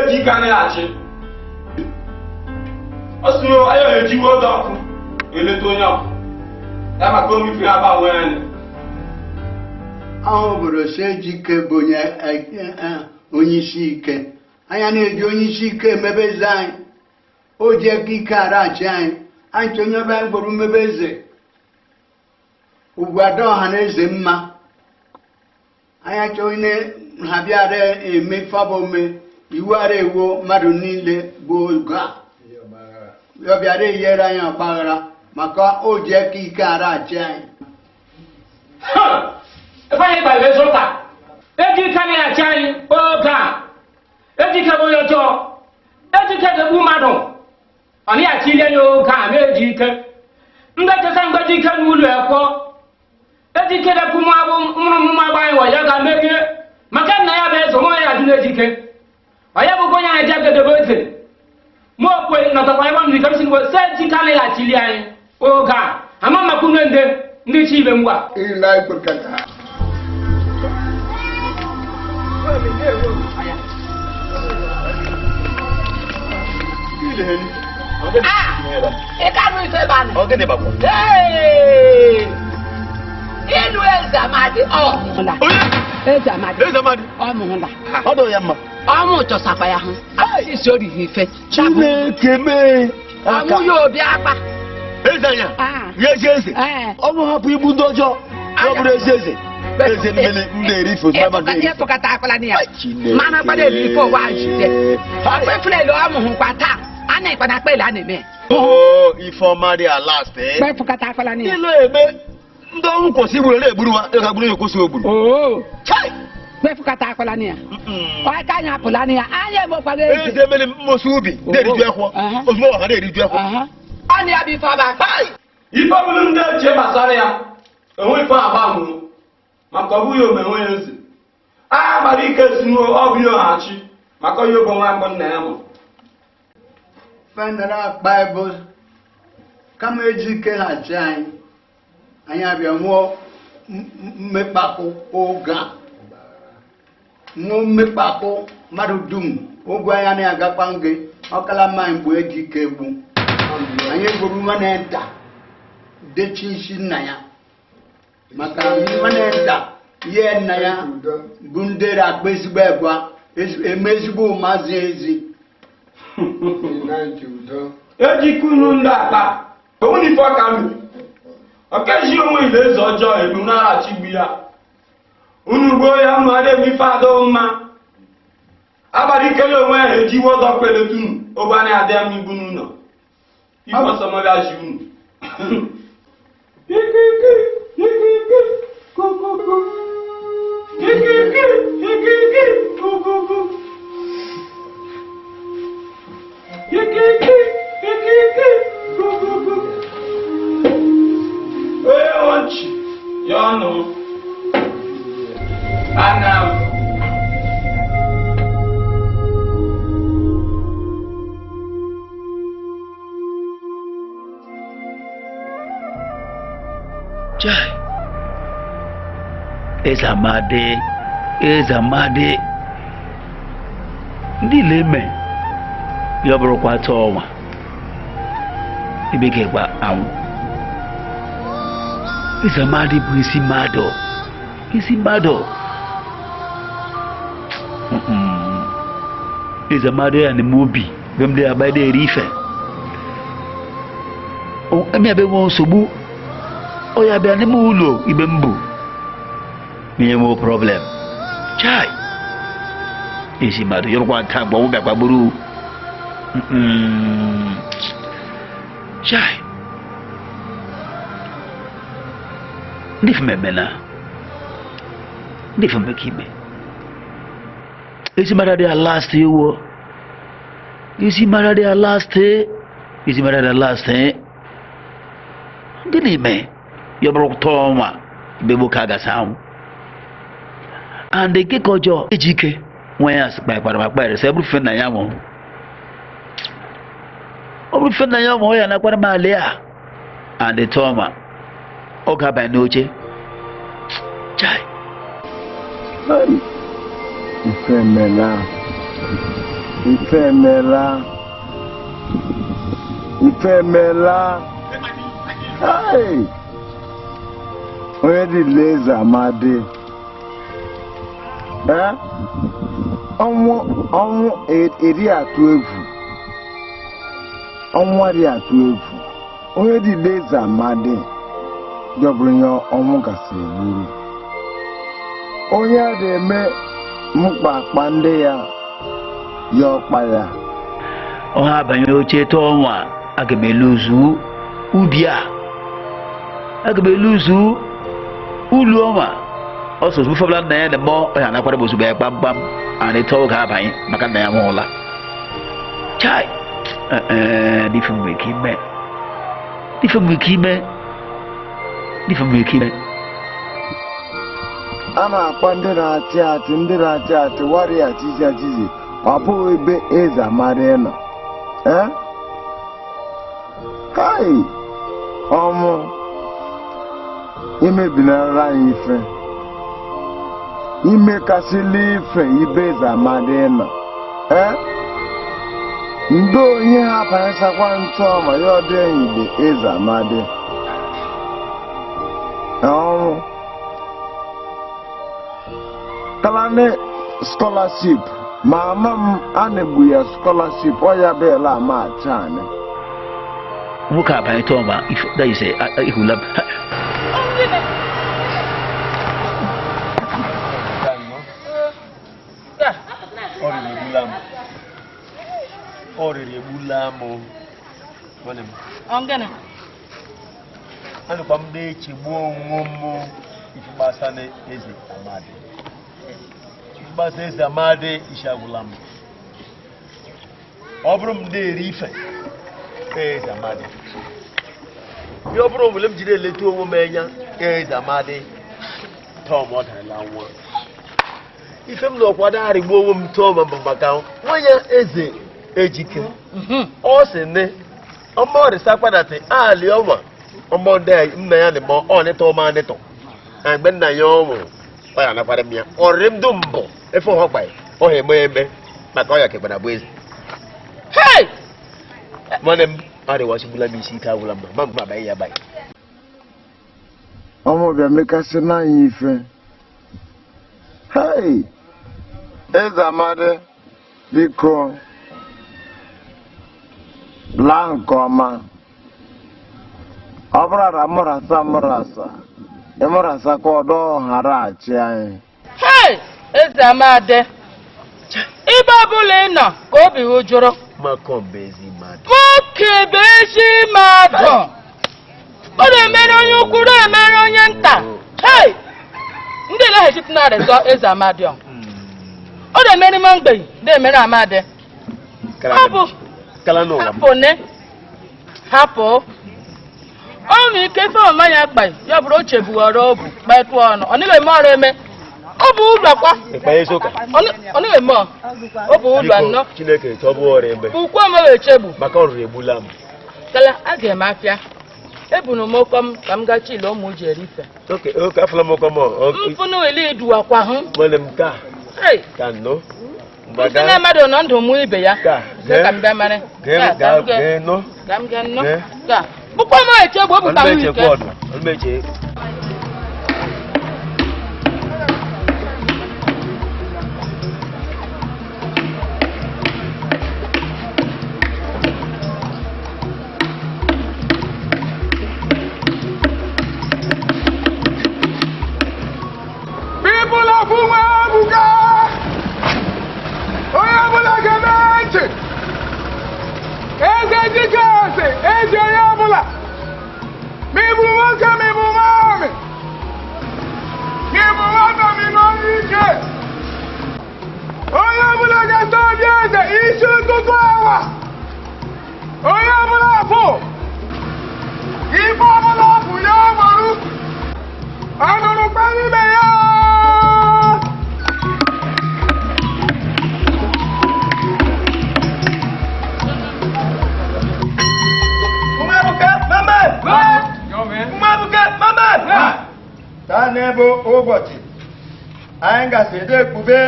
Ejike anaghị achị. Ọ sị na anyị ejiwe ọdọ ọkụ eleta onye ọkụ ya maka omife ya gbanwee anyị. Ahụ obodo si Ejike bụ onye onye isi ike. Anya na-eji onye isi ike emebe eze anyị. O ji aka ike arachi anyị. Anyị chọ onye ọbịa anyị gboro mmebe eze. Ugwu ada ọha na eze mma. Anyị achọ onye ha bịara eme fabome iwu ara ewo mmadụ niile bụ oge a. Ya bịara enyere anyị ọgbaghara maka o ji aka ike arachi anyị. Ebe anyị gbara ezi ụka, Ejike anaghị achị anyị oge a. Ejike bụ onye ọjọọ. Ejike ga-egbu mmadụ. Ọ naghị achịli anyị oge a ma Ejike. Ndị chesa mgbe Ejike n'ụlọ ekwo. Ejike dekwu mụ abụ mụrụ mụ agba anyị wọ ya ga-merie. Maka nna ya bụ eze, nwa ya adị n'Ejike. Ọ ya bụkwa onye anyị ji agedebe eze. Mụ okwe nọtakwa ebe m dị mgbe sị Ejike anaghị achịli anyị oge a. Ama maka unu ndị chi ibe ngwa. Ịla ikpekata. Ịnụ eze Amadi ọ hụla. Eze Amadi. Eze Amadi. Ọ mụhụla. Ọ dọ ya mma. Ọmụ chọsakwa ya hụ. Asịsị orighị ife. Chineke mee. Ọmụ ya obi akpa. Eze anya. Ya ezi eze. Ọmụ hapụ igbu ndị ọjọọ. Ya bụrụ ezi eze. Eze mmiri m na-erife ozugbo mmadụ na-erife. Ịfụkọta akwala na ya. Mana akpa na-eri ife ụwa jide. Ọkwa efulelu ọmụ hụkwa taa. A na-ekpa na akpa ele a na-eme. Oo, Ifeọma dị last. Ịfụkọta akwala na ya. Ile eme ndị ọnwụ kwụsị igburu na-egburu ha ịga gburu ya kwụsị ogburu. Oo. Ịfụkọta akwala na ya. Aka anyị apụla na ya. Anyị emekwaghị eze. Eze mmiri mmosi ubi na-eriju akwụkwọ. Ozugbo ọha na-eriju akwụkwọ. Ọ na ya bụ ife ọba akpa. Ife ọbụla ndị eche gbasara ya enwe ife agbanwe maka ọ bụghị omenwe ya eze. Agha gbara ike si ọ bụ ihe ọhachi maka onye bụ nwa mbụ nna ya mụrụ. Fenara akpa ebo kama Ejike ha chi anyị. Anyị abịa nwụọ mmekpakụ oge a. Nwụọ mmekpakụ mmadụ dum ogwe anya na-agakwa nge ọkala mma mgbe Ejike gbu. Anyị gburu nwanne nta dechi isi nna ya maka nwanne nta ihe nna ya bụ ndị akpa ezigbo egwa eme ezigbo ụmazị ezi. Ejike unu ndị akpa onwe ife ọka mmiri ọkeji onwe ile eze ọjọọ ebu na-arachi gbu ya. Unu gbuo ya unu adịghị eme ife adịghị mma. Agbara ike ya onwe ya ejiwe ọdọ kpeletunu ogbe anaghị adị mma igbu n'ụlọ. Ife ọsọmọbịa ji unu. Ikiki ikiki kukuku. Ikiki ikiki kukuku. Ikiki ikiki kukuku. Onye nwe nchi ya ọnụ. Ana m. Chai. Eze Amadi, Eze Amadi. Ndị na-eme ya bụrụkwa atọ ọnwa ebe ga-egba anwụ. Eze Amadi bụ isi mmadụ, isi mmadụ. Eze Amadi ya na-eme obi mgbe m dị agba eri ife. Emi abịa nwee nsogbu. Ọ ya bịa n'ime ụlọ ibe m bụ nye m problem. Chai. Ezi mmadụ yọrọkwa nta mgbe ọnwụ bịakwa gburu. Chai. Ndị fememe na ndị fememe ka ime. Ezi mmadụ adịghị last ewo. Ezi mmadụ adịghị last. Ezi mmadụ adịghị last. Gịnị mee? Ya bụrụ tọọ nwa mgbe nwoke agasa anwụ. And nke ka ọjọọ Ejike nwa ya sị kpakwara ma kpere sị ọ bụrụ fe nna ya nwụrụ. Ọ bụrụ fe nna ya nwụrụ ya nakwara m ala ya. And tọọ nwa ọ ga-abanye n'oche. Chai. Ife mela. Ife emela. Ife emela. Hey! Onye dị leze amadi. Eh? Ọnwụ ọnwụ eri atụ egwu. Ọnwụ adịghị atụ egwu. Onye dị leze amadi. Jọbụrụ ya ọnwụ gasị egburu. Onye a na-eme mkpa akpa ndị ya ya ọkpa ya. Ọ ha abanye oche tọọ nwa aga m eluzu ubi a aga m eluzu ụlọ ọnwa ọsọ ozugbo fọbụla nna ya na mmụọ ọ ya anakwara m ozugbo ya kpamkpam ana ịtọ oge abanye maka nna ya nwụọla chai ee n'ife m nwere ike ime n'ife m nwere ike ime n'ife m nwere ike ime. A na-akpa ndị na-achị achị ndị na-achị achị warị achịzi achịzi ọ bụghị ebe eze amadi nọ. Eh? Kai! Ọnwụ imebinara anyị ife imekasịla ife ibe eze amadi nọ. Eh? Ndị onye ha banyesakwa ntụ ọma ya ọ dị igbe eze amadi. Ọnwụ Kalani scholarship ma ama m a na-egbu ya scholarship ọ ya bịala ama acha anyị. Nwoke abanye tọọ ma that is ihula m. Ọrịrị egbula m. Ọrịrị egbula m. Nwanne m. Ọ gịnị? Anụkwa m na-echegbu onwe m ife gbasara eze Amadi. Ife gbasara eze Amadi isi agwụla m. Ọ bụrụ m na-eri ife eze Amadi. Ihe ọ bụrụ nwere m jiri eleta onwe m anya eze Amadi tọọ m ọ darala nwa. Ife m nọkwa na-arịgbu onwe m tọọ m bụ maka nwunye eze Ejike. Ọ sị nne ọmọ rịsa kpadata ali ọnwa ọmọ ndị nna ya nịmọ ọ nịtọ ọma nịtọ mgbe nna ya ọ nwụrụ ọ ya anakwara m ya ọrịrị m dum mbụ efe ọhọ kpa ọ ha eme eme maka ọ ya kegbara bụ eze. Hey! Nwanne m arịwachigbula m isi ike agwụla m ma mgbe abaghị ya abaghị. Ọnwụ bịa mekasị n'anyị ife. Hey! Eze Amadi biko laa nke ọma. Ọ bụrụ na mụrasa mụrasa ịmụrasa ka ọdọ ghara achị anyị. Hey! Eze Amadi ibe ọbụla ị nọ ka obi gị jụrụ. Maka ọ bụ ezi mmadụ. Nwoke bụ ezi mmadụ. Ọ na-emere onye ukwu na-emere onye nta. Hey! Ndị na-echite na-arịzọ eze Amadi ọ. Ọ na-emere ime mgbei na-emere Amadi. Ọ bụ Kala n'ụwa m. hapụ ne hapụ. Ọ nwere ike ife ọma ya kpai ya bụrụ o chebughara obu kpetụ ọnụ ọ naghị eme ọrụ eme. Ọ bụ ụlọ kwa. Ịkpa ezi ụka. Ọ naghị eme ọ. Ọ bụ ụlọ nnọọ. Biko Chineke tọbụ ọrịa eme. Ukwu amaghị echegbu. Maka ọrịa egbula m. Kala a ga-eme afịa. Ebunu m ụkọ m ka m gaa chile ụmụ ji eri ife. Oke oke afọla m ụkọ m ọ. Mfụnụ ele iduwakwa hụ. Nwanne m ka Hey! ka nnọ. Nsị na mmadụ nọ ndụ mụ ibe ya. Ka Sị ka m bịa mara. gee Ka, ka m gee. gee nọ. Ka m gee nnọ. Gee. Ka. Bụkwa m echegbu ọ bụkwa m ike. Ọnụ m eche. People of Umuebuka! Onye ọbụla ga-eme ntị! Eze dike ose, eze onye ọbụla! Ma ị bụ nwoke ma ị bụ nwaanyị! Ma ị bụ nwata ma ị bụ onye ike! Onye ọbụla ga-asa obi eze isi ụtụtụ awa! Onye ọbụla afụ! Ife ọbụla afụ ya gbaru! Anụrụ kpara ibe ya! Umuebuka mama! Umuebuka mama! Taa n'ebe ụbọchị anyị gasị ede ekpube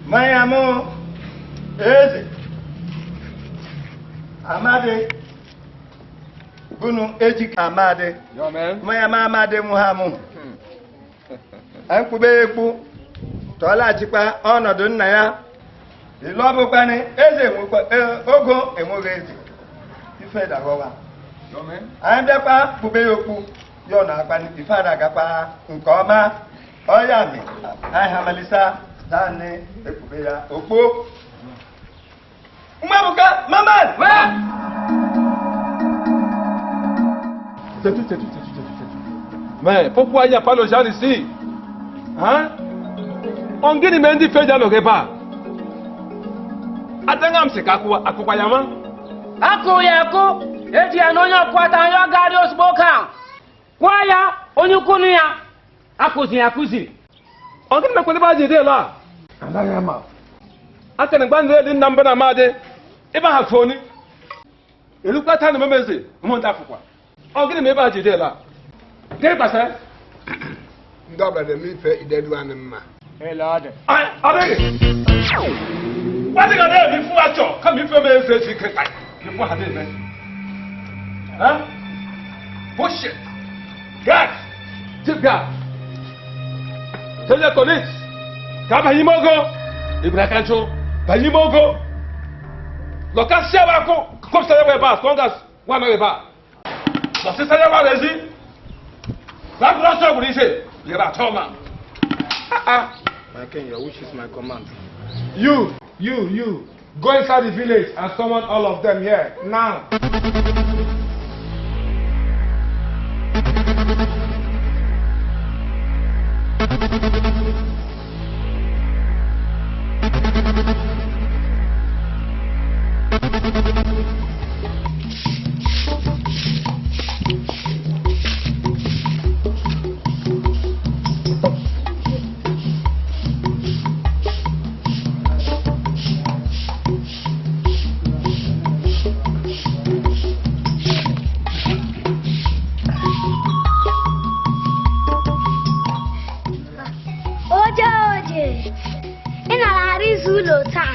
mmanya mụ Eze Amadi bunu Ejike Amadi mmanya ma Amadi mụ ha mụ ekwube ekwu tọlaghachikwa ọnọdụ nna ya ilu ọbụkwanị eze ogo enweghị eze ife daghọwa anyị bịakwa kpube ya okpu ya ọ na-akpa ife adagakwa nke ọma ọya mi anyị ha malisa naanị ekpube ya okpu. Mmabuka, Maman! C'est tout, c'est tout, c'est tout, c'est tout, c'est tout. Mais pourquoi il n'y a pas le genre ici? Hein? On dit que ndi feja no geba. Atanga mseka kuwa akukwa yama. Akụ ya akụ, eji ya na onye ọkwata ya gari ozugbo ka. Kwa ya, onye ukwu ya, akụzi ya akụzi. On dit que ba jide la. Anaghị ama. Aka na gba ndị nna mba na amadi. Ebe ha foni. Elukwa ta na memeze, mụ nta afụkwa. Ọ gịnị ma ebe a jide la? Gịnị kpasara? Ndị ọbara eme ife idedu anyị mma. Ọ dịghị. Gwadị ga na-ebi fụ achọ kama ife mee eze eji ike ka ifu ha na-eme. Bullshit. Guys, chief guard. Tell your colleagues. Ka banye ime ogo. Ibra aka nchụ. Banye ime ogo. Lọkasịa wa akụ kọpụta ya ebe a as long as nwa anaghị ebe a. Lọsịsa ya wa rezi. Gbapụrụ ọsọ gwụrụ ise. Yere atọ ma. My king, your wish is my command. You, go inside the village and summon all of them here, now. Oje, ị nara izu ụlọ taa.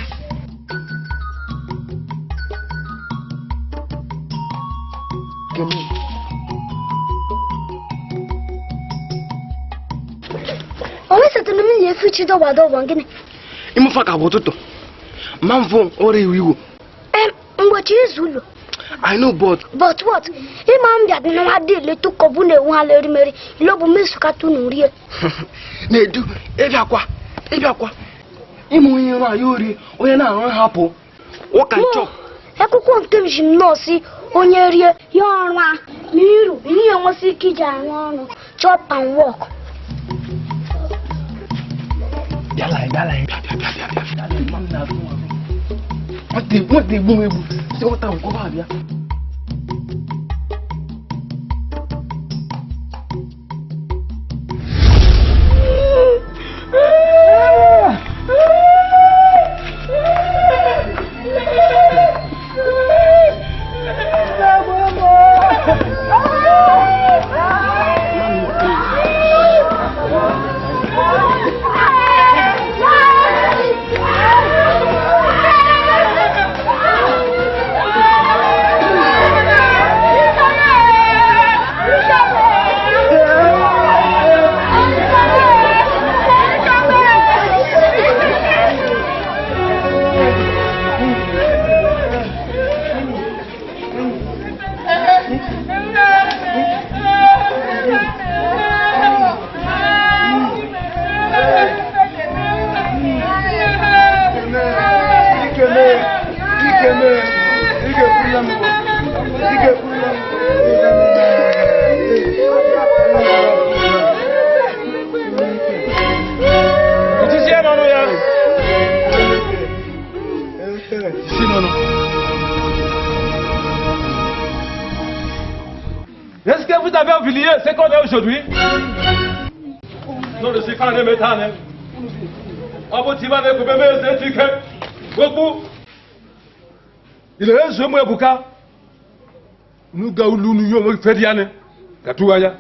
Onwe setụrụ m na-efuchi dọgba dọgba gịnị? Imufa ka bụ ụtụtụ. Ma mfụ ọrụ iwu iwu. Mgbochi izu ụlọ. I know but. But what? Ịma m bịa na nwa dị letu kọbụ na-enwe ha erimeri ile bụ mmesokata unu rie. Na-edu ịbịakwa ịbịakwa ịmụ onye nrụ anyị ori onye na-arụ hapụ ụka nchọ. Akwụkwọ nke m ji m nọọsụ onye rie ya ọrụ a na iru ihe enwesị ike iji arụ ọrụ chop and work. Bịala bịala bịa bịa bịa bịa bịa nwata egbu m egbu si nwata nkwọba abịa. Est-ce que vous avez oublié ce qu'on est aujourd'hui? Non, je suis pas un métal. Il est un jeu, Buka. Nous gaoulou nous yom feriane. Katouaya.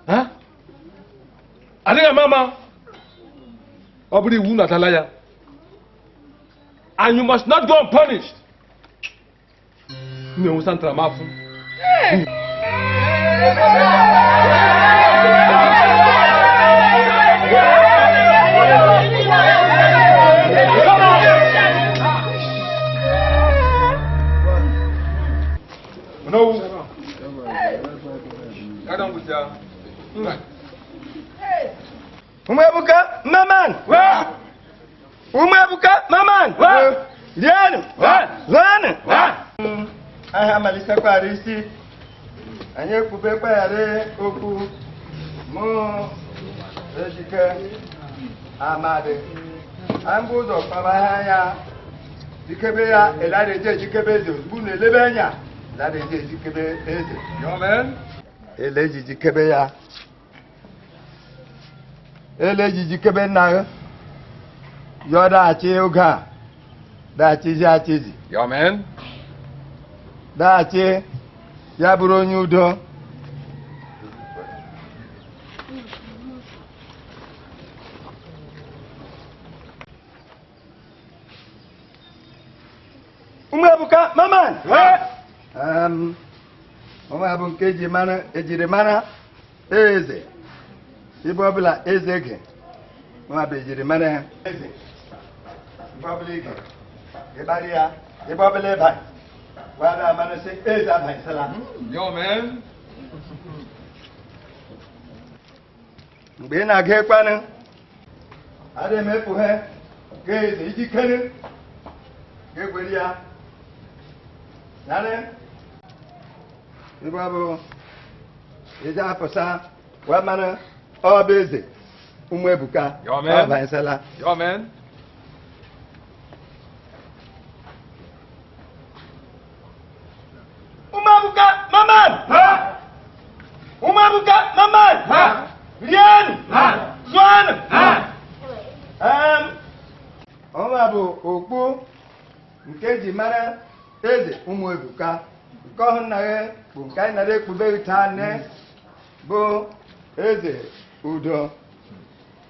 Hein? Allez, maman. Obri ou natalaya. And you must not go unpunished. Mi ò sàn tàràmà fún. No. Umebuka maman. Umebuka maman. Rianu. Zanu. Aha amalitekwara isi. Anyị ekwubekwara okwu mụ Ejike Amadi. Anyị bụ ụzọ kpaba ha ya jikebe ya elada ejikebe eze ozugbo na-elebe anya elada ejikebe eze. Ele ejikebe ya. Ele ejikebe nna ya. Yọ daghachi oge a. Daghachizi achizi. Daghachi ya bụrụ onye udo. Ụmụebuka maman. Ụmụ bụ nke ejiri mara eze. Ibe ọbụla eze ge. Nwa bụ ejiri mara ya. Eze. Ibe ọbụla ige. Ịkparị ya. Ibe ọbụla ịba. Wada amanụ sị eze abanyesala. Mgbe ị na-aga ekwanụ, adịghị m ekpughe ga eze ijikere ga-egweri ya. Narị ibe ọ bụ eze apụsa wee mara ọ bụ eze Ụmụebuka abanyesala. Ụmụebuka maman. Ụmụebuka maman. Rienu. Zụanụ. Ọnwa bụ okpu nke eji mara eze Ụmụebuka. Nke ọhụrụ nna ya bụ nke anyị nara ekpubeghị taa nne bụ eze udo.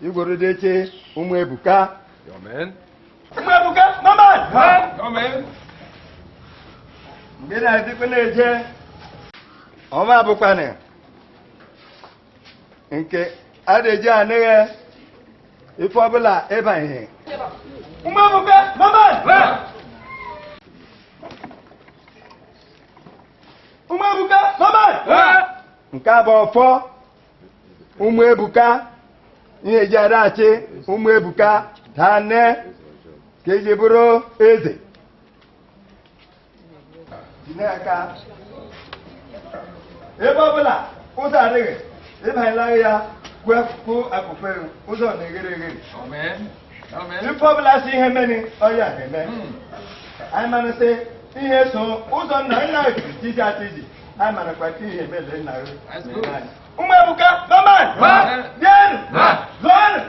Igworodeche Ụmụebuka. Ụmụebuka maman. Mgbe na-adịkwa na-eje ọnwa bụkwanị nke a na-eji anịghị ife ọbụla ịbanye. Ụmụebuka maman. Ụmụebuka maman. Nke a bụ ọfọ Ụmụebuka ihe eji adaghachi Ụmụebuka taa nne ka eji bụrụ eze. Aka ebe ọbụla ụzọ adịghị ịbanyela ya kwuo akpụkpọ ụzọ na-eghere eghere. Ife ọbụla si ihe meni ọya na-eme. Anyị manụsị ihe so ụzọ nna nna tiji atiji anyị marakwa ihe emele nna ya. Ụmụebuka maman. Bịanụ. Zụanụ.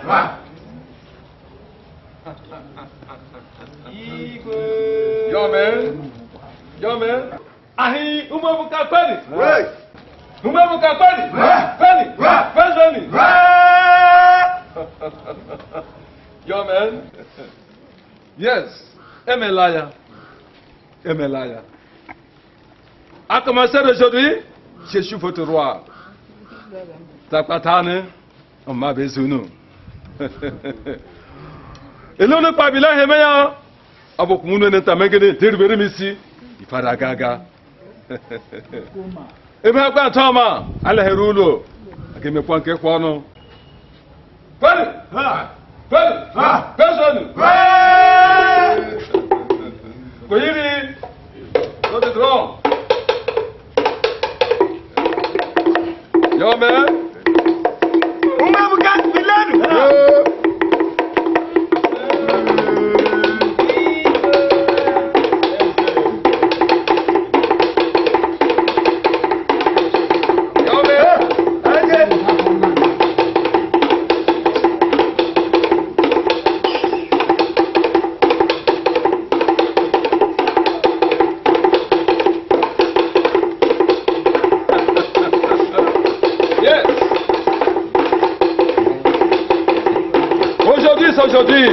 Ahi Ụmụebuka kweli. Ụmụebuka kweli. Kweli. Kweli. Yo man. Yes. Emelaya. Emelaya. À commencer d'aujourd'hui, je suis votre roi. Tapatane, on m'a besoin. Elone pabila hemeya. Abokumunu nentamegene deribere misi. Ifara gaga. Ebe akwa atọma alaghere ụlọ aga emekwa nke kwa ọnụ. Kweli! Kweli! Kwesonu! Koyiri! Not the drum. Yo man. Ụmụebuka bilenu. Aujourd'hui, c'est aujourd'hui.